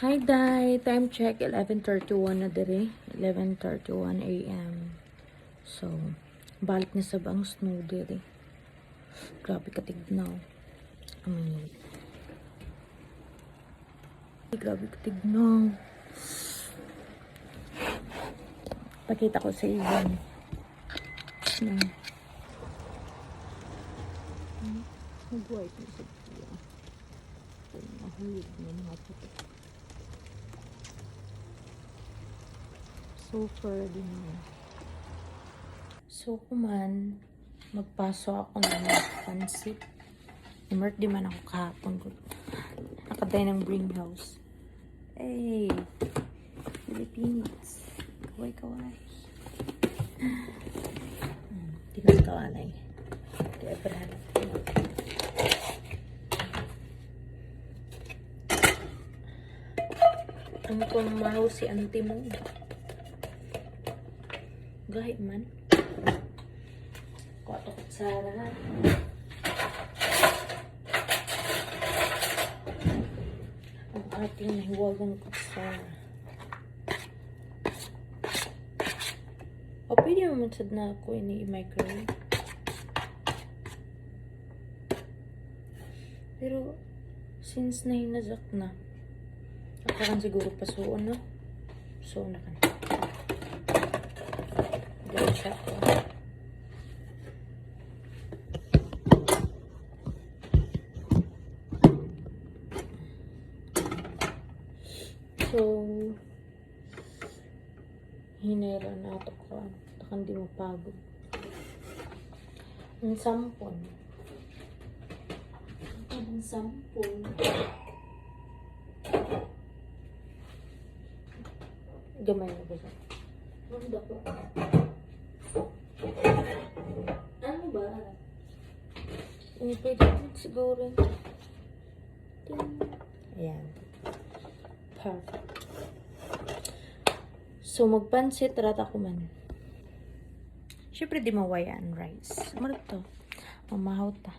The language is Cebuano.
Hi, Dai! Time check, 11:31 na dire. 11:31 a.m. So, balik na sa ang snow dire. Grabe katignaw. I mean, grabe katignaw. Pakita ko sa iyo. Snow. Nag-white na sa siya. Nahulog na mga putok. So far, din na. So, kuman, magpaso ako ng pansit. Imerk di man ako kahapon ko. Nakaday ng Bring House. Hey! Philippines. Kaway, kaway. Di na kawanay. Di abrahan. Ano kung mahaw si auntie mo? Gahit man. Kuha to kutsara na. Ang ating nahiwagang kutsara. O, pwede naman sad na ako ini-microwave. Pero, since nahinazak na, ako kan siguro pasuon, no? Suon na kan. Diretsa ko. So, hinera na ato ka. Takan di mapagod. Ang sampon. Ang sampon. Gamay na ba siya? Ano ba? Ano ba? Pwede din siguro. Ting. Ayan. Perfect. So, magpansit rata ko man. Siyempre, di mawayan rice. Ano to? Mamahaw ta.